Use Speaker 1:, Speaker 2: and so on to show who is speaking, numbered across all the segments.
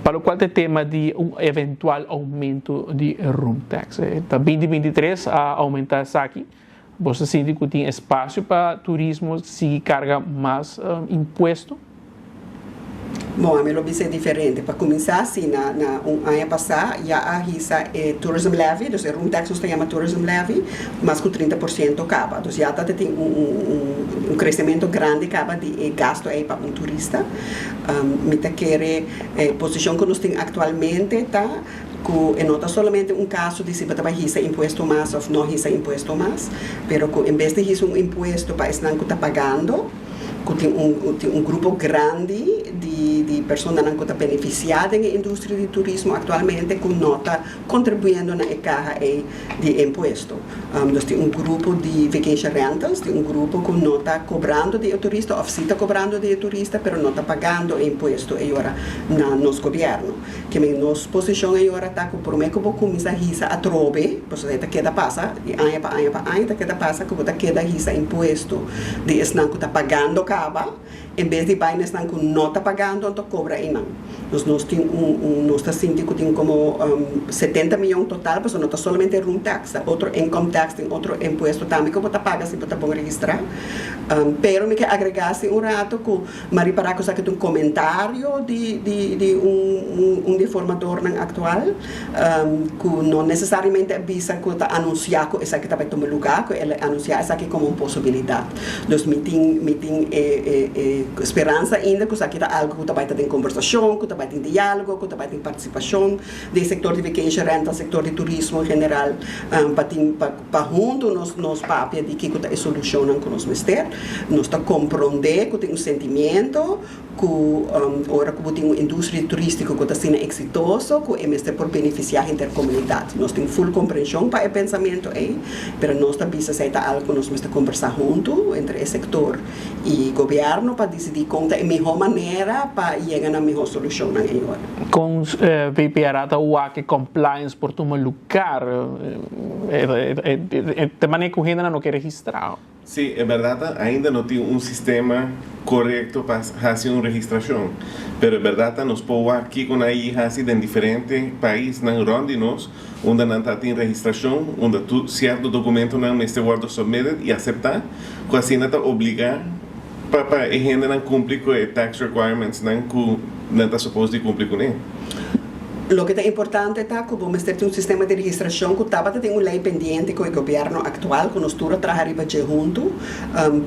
Speaker 1: Pa loke ta e tema di un eventual oumento di room tax. Ta 2023 a oumentá esaki. Bo ta sinti ku tin espasio pa turismo sigui karga mas impuesto?
Speaker 2: Bon, ami lo bisa diferente. Pa kuminsá, si na un aña pasá ya a hisa e tourism levy, dus e room tax nos ta yama tourism levy, mas ku 30% kaba. Dus ya tin un kresementu grandi kaba di e gastu ei pa un turista. Mi ta kere posishon ku nos tin aktualmente ta ku no ta solamente un kaso di si bo ta hisa impuesto mas òf no hisa impuesto mas, pero ku en bes di hisa un impuesto pa esnan ku ta pagando, ku tin un grupo grandi di persona ku ta benefisiá den e industria di turismo aktualmente ku no ta kontribuyendo na e kaha di impuesto. Dus tin un grupo di vacation rentals, tin un grupo ku no ta kobrando di turista, òf si ta kobrando di turista, pero no ta pagando impuesto awor na nos gobièrnu. Ke men nos posishon awor ta ku promé ku bo kuminsá hisa atrobe, pues ta keda pasa, di aña pa aña pa aña, ta keda pasa ku bo ta keda hisa impuesto di esnan ku ta pagando kaba, en bes di bai esnan ku no ta pagando, anto kobra einan. Nos ta sinti ku tin komo 70 mion total, pues no ta solamente room tax, otro income tax, tin otro impuesto tambe ku bo ta paga si bo ta bon registrá. Pero mi ke agregá asina un ratu ku m'a ripará ku esaki un komentario di un di formadónan aktual, ku no nesesariamente a bisa ku ta anunsiá ku esaki ta bai tuma lugá, ku el a anunsiá esaki komo un posibilidat. Dus mi tin speransa ainda ku esaki ta algu ku ta bai tin kombersashon, ku ta bai tin diálogo, ku ta bai tin partisipashon di sektor di vacation rental, sektor di turismo en general, pa huntu nos papia di kiko ta e solushon ku nos mester. Nos ta komprondé ku tin un sentimentu ku ora ku tin un industria turístiko ku ta siendo eksitoso, ku e mester por benefisiá henter komunidat. Nos tin full komprenshon pa e pensamentu ei, pero nos ta bisa esei ta algu ku nos mester kombersá huntu entre e sektor i gobièrnu pa disidí kon ta e mihó manera pa yega na mihó solushon ei.
Speaker 1: Kon VPRA ta wak compliance por tuma lugá, di manera ku hende no ke registrá?
Speaker 3: Sí, e bèrdat, ainda no tin un sistema korekto pa hasi un registrashon. Pero e bèrdat, nos por aki ku nan hasi den diferente paisnan rònt di nos, unda nan tin registrashon, unda tur sierto dokumentonan mester wòrdu submitted i aseptá, ku asina ta obligá pa e hendenan kumpli ku e tax requirements nan ku nan ta supposed di kumpli kuné.
Speaker 2: Loke ta importante ta ku mester tin un sistema di registrashon ku tabata tin un lei pendiente ku e gobièrnu aktual ku nos tur a traha riba dje huntu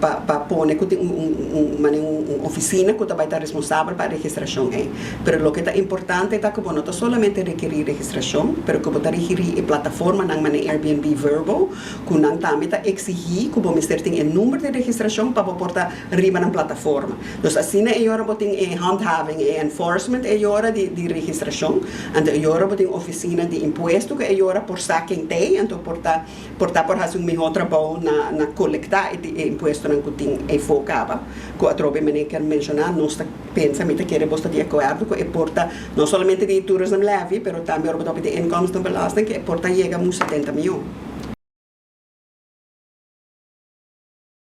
Speaker 2: pa pone ku tin un ofisina ku ta bai ta responsabel pa e registrashon ei. Pero loke ta importante ta ku no ta solamente rekerí registrashon, pero ku ta rekerí e plataformanan manera Airbnb, Vrbo, ku nan tambe ta eksigí ku bo mester tin e number di registrashon pa bo por ta riba na plataforma. Dus asina e ora bo tin e handhaving, e enforcement e ora di registrashon, anto e ora bo tin ofisina di impuesto ku e ora por sa ken t'ei, anto por ta por hasi un mihó trabou na kolektá e impuestonan ku tin afó kaba. Ku atrobe mi ke menshoná, nos ta pensa, mi ta kere bo ta di akuerdo ku e por ta no solamente di tourism levy, pero tambe ora bo di inkomstenbelasting, ku e por ta yega 70 mion.